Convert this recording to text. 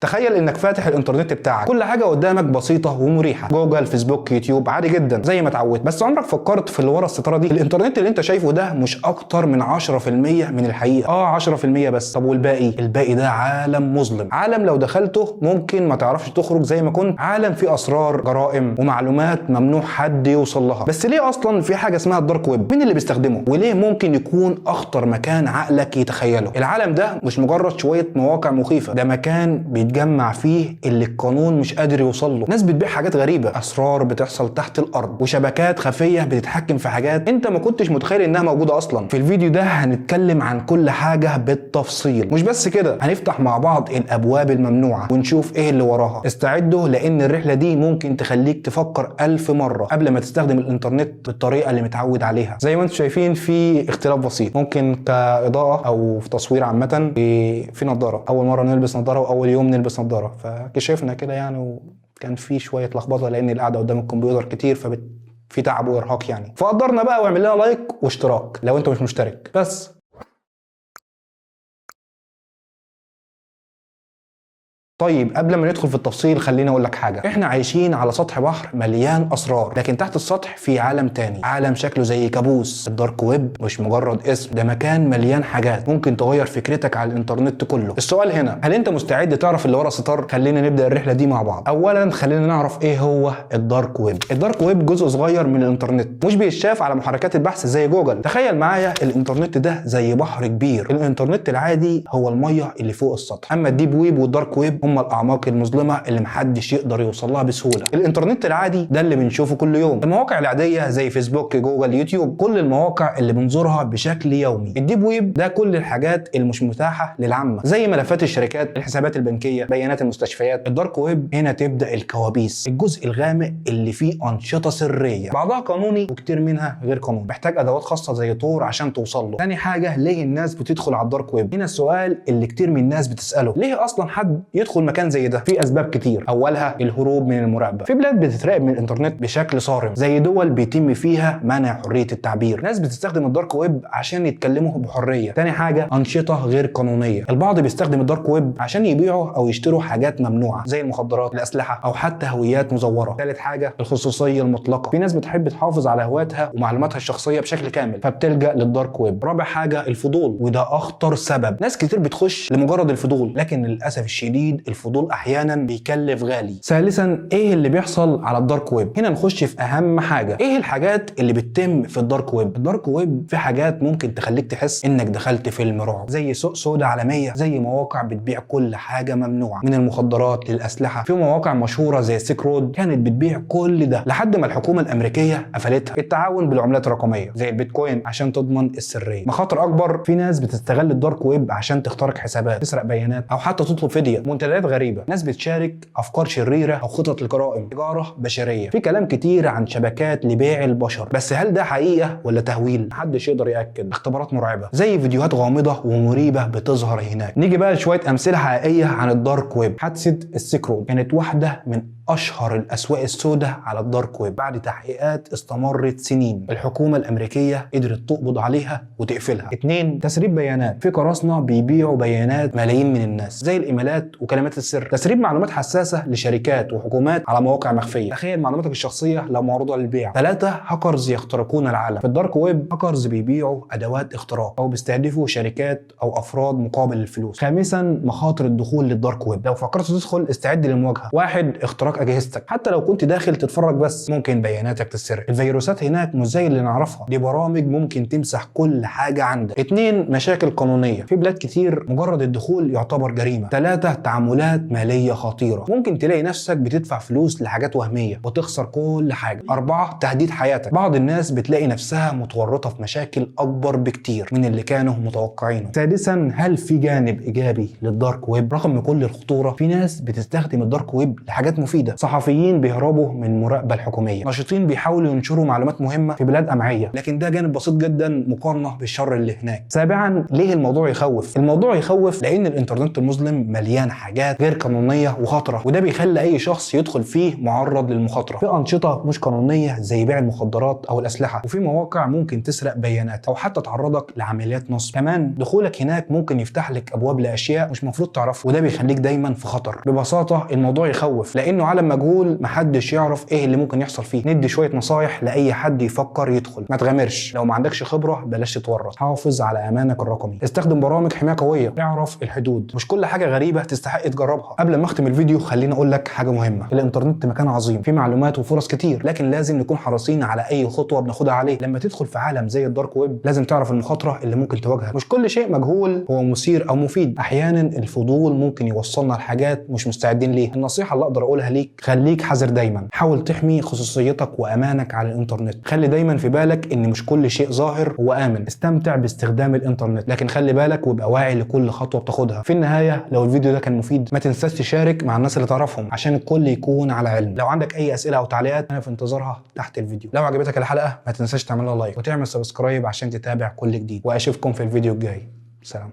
تخيل انك فاتح الانترنت بتاعك، كل حاجة قدامك بسيطة ومريحه، جوجل، فيسبوك، يوتيوب، عادي جدا زي ما اتعودت. بس عمرك فكرت في اللي ورا الستارة دي؟ الانترنت اللي انت شايفه ده مش اكتر من 10% من الحقيقة. 10% بس. طب والباقي؟ الباقي ده عالم مظلم، عالم لو دخلته ممكن ما تعرفش تخرج زي ما كنت، عالم فيه اسرار، جرائم، ومعلومات ممنوع حد يوصل لها. بس ليه اصلا في حاجة اسمها ال dark web؟ مين اللي بيستخدمه؟ وليه ممكن يكون اخطر مكان عقلك يتخيله؟ العالم ده مش مجرد شوية مواقع مخيفة، ده مكان بيتجمع فيه اللي القانون مش قادر يوصل له. ناس بتبيع حاجات غريبة، اسرار بتحصل تحت الارض، وشبكات خفيه بتتحكم في حاجات انت ما كنتش متخيل انها موجودة اصلا. في الفيديو ده هنتكلم عن كل حاجة بالتفصيل، مش بس كده، هنفتح مع بعض الابواب الممنوعه ونشوف ايه اللي وراها. استعدوا لان الرحلة دي ممكن تخليك تفكر 1000 مرة قبل ما تستخدم الانترنت بالطريقة اللي متعود عليها. زي ما انتم شايفين في اختلاف بسيط، ممكن كاضاءه او في تصوير عامة، في نظاره. اول مرة نلبس نظاره واول يوم نلبس نظاره، فكشفنا كده يعني، وكان في شوية لخبطة لان القعدة قدام الكمبيوتر كتير، في تعب وارهاق يعني. فقدرنا بقى واعمل لنا like واشتراك لو انت مش مشترك. بس طيب قبل ما ندخل في التفصيل خليني اقول لك حاجة. احنا عايشين على سطح بحر مليان اسرار، لكن تحت السطح في عالم تاني، عالم شكله زي كابوس. ال dark web مش مجرد اسم، ده مكان مليان حاجات ممكن تغير فكرتك على الانترنت كله. السؤال هنا، هل انت مستعد تعرف اللي ورا الستار؟ خلينا نبدا الرحلة دي مع بعض. اولا خلينا نعرف ايه هو ال dark web. ال dark web جزء صغير من الانترنت مش بيتشاف على محركات البحث زي جوجل. تخيل معايا الانترنت ده زي بحر كبير. الانترنت العادي هو المية اللي فوق السطح، اما ال deep web وال dark web هم الاعماق المظلمة اللي محدش يقدر يوصل لها بسهولة. الانترنت العادي ده اللي بنشوفه كل يوم، المواقع العادية زي فيسبوك، جوجل، يوتيوب، كل المواقع اللي بنزورها بشكل يومي. ال deep web ده كل الحاجات اللي مش متاحة للعامة، زي ملفات الشركات، الحسابات البنكية، بيانات المستشفيات. ال dark web هنا تبدا الكوابيس، الجزء الغامق اللي فيه انشطة سرية، بعضها قانوني وكتير منها غير قانوني، محتاج ادوات خاصة زي Tor عشان توصل له. تاني حاجة، ليه الناس بتدخل على ال dark web؟ هنا السؤال اللي كتير من الناس بتساله، ليه اصلا حد يدخل مكان زي ده؟ في اسباب كتير، اولها الهروب من المراقبة. في بلاد بتتراقب من الانترنت بشكل صارم، زي دول بيتم فيها منع حرية التعبير. ناس بتستخدم ال dark web عشان يتكلموا بحرية. تاني حاجة، انشطة غير قانونية. البعض بيستخدم ال dark web عشان يبيعوا او يشتروا حاجات ممنوعة زي المخدرات، الاسلحة، او حتى هويات مزوره. ثالث حاجة، الخصوصية المطلقة. في ناس بتحب تحافظ على هواتها ومعلوماتها الشخصية بشكل كامل، فبتلجأ لل dark web. رابع حاجة، الفضول، وده اخطر سبب. ناس كتير بتخش لمجرد الفضول، لكن للاسف الشديد الفضول احيانا بيكلف غالي. ثالثا، ايه اللي بيحصل على ال dark web؟ هنا نخش في اهم حاجة، ايه الحاجات اللي بتتم في ال dark web؟ ال dark web في حاجات ممكن تخليك تحس انك دخلت فيلم رعب، زي سوق سودا عالمية، زي مواقع بتبيع كل حاجة ممنوعة من المخدرات للاسلحه. في مواقع مشهورة زي Silk Road كانت بتبيع كل ده لحد ما الحكومة الامريكية قفلتها. التعاون بالعملات الرقمية زي البيتكوين عشان تضمن السرية. مخاطر اكبر، في ناس بتستغل ال dark web عشان تخترق حسابات، تسرق بيانات، او حتى تطلب فدية. منتديات غريبة، ناس بتشارك افكار شريرة او خطط لجرائم، تجارة بشرية. في كلام كتير عن شبكات لبيع البشر، بس هل ده حقيقة ولا تهويل؟ محدش يقدر ياكد. اختبارات مرعبة زي فيديوهات غامضة ومريبه بتظهر هناك. نيجي بقى لشويه امثلة حقيقية عن ال dark web. حادثه ال Silk Road كانت واحدة من اشهر الاسواق السوداء على ال dark web. بعد تحقيقات استمرت سنين، الحكومة الامريكية قدرت تقبض عليها وتقفلها. 2، تسريب بيانات. في قراصنة بيبيعوا بيانات ملايين من الناس، زي الايميلات وكلمات السر. تسريب معلومات حساسة لشركات وحكومات على مواقع مخفية. تخيل معلوماتك الشخصية لو معروضة للبيع. 3، هاكرز يخترقون العالم. في ال dark web hackers بيبيعوا ادوات اختراق او بيستهدفوا شركات او افراد مقابل الفلوس. خامسا، مخاطر الدخول لل dark web. لو فكرت تدخل استعد للمواجهه. 1، اختراق اجهزتك، حتى لو كنت داخل تتفرج بس ممكن بياناتك تتسرق. الفيروسات هناك مش زي اللي نعرفها، دي برامج ممكن تمسح كل حاجة عندك. 2، مشاكل قانونية. في بلاد كتير مجرد الدخول يعتبر جريمة. 3، تعاملات ماليه خطيرة، ممكن تلاقي نفسك بتدفع فلوس لحاجات وهمية وتخسر كل حاجة. 4، تهديد حياتك. بعض الناس بتلاقي نفسها متورطة في مشاكل اكبر بكتير من اللي كانوا متوقعينه. سادسا، هل في جانب ايجابي لل dark web؟ رغم كل الخطورة في ناس بتستخدم ال dark web لحاجات مفيدة، جديدة، صحفيين بيهربوا من المراقبة الحكومية، ناشطين بيحاولوا ينشروا معلومات مهمة في بلاد قمعيه، لكن ده جانب بسيط جدا مقارنة بالشر اللي هناك. سابعا، ليه الموضوع يخوف؟ الموضوع يخوف لان الانترنت المظلم مليان حاجات غير قانونية وخطره، وده بيخلي اي شخص يدخل فيه معرض للمخاطره. في انشطة مش قانونية زي بيع المخدرات او الاسلحة، وفي مواقع ممكن تسرق بيانات او حتى تعرضك لعمليات نصب. كمان دخولك هناك ممكن يفتح لك ابواب لاشياء مش مفروض تعرفها، وده بيخليك دايما في خطر. ببساطة الموضوع يخوف لانه عالم مجهول، محدش يعرف ايه اللي ممكن يحصل فيه. ندي شوية نصايح لاي حد يفكر يدخل: ما تغامرش، لو ما عندكش خبره بلاش تتورط، حافظ على امانك الرقمي، استخدم برامج حماية قوية، اعرف الحدود، مش كل حاجة غريبة تستحق تجربها. قبل ما اختم الفيديو خليني اقول لك حاجة مهمة: الانترنت مكان عظيم فيه معلومات وفرص كتير، لكن لازم نكون حريصين على اي خطوة بناخدها عليه. لما تدخل في عالم زي ال dark web لازم تعرف المخاطرة اللي ممكن تواجهك. مش كل شيء مجهول هو مثير او مفيد، احيانا الفضول ممكن يوصلنا لحاجات مش مستعدين ليها. النصيحة اللي اقدر اقولها ليك: خليك حذر دايما، حاول تحمي خصوصيتك وامانك على الانترنت، خلي دايما في بالك ان مش كل شيء ظاهر هو امن. استمتع باستخدام الانترنت، لكن خلي بالك وابقى واعي لكل خطوة بتاخدها. في النهاية لو الفيديو ده كان مفيد ما تنساش تشارك مع الناس اللي تعرفهم عشان الكل يكون على علم. لو عندك اي اسئلة او تعليقات انا في انتظارها تحت الفيديو. لو عجبتك الحلقة ما تنساش تعملها like وتعمل subscribe عشان تتابع كل جديد، واشوفكم في الفيديو الجاي. سلام.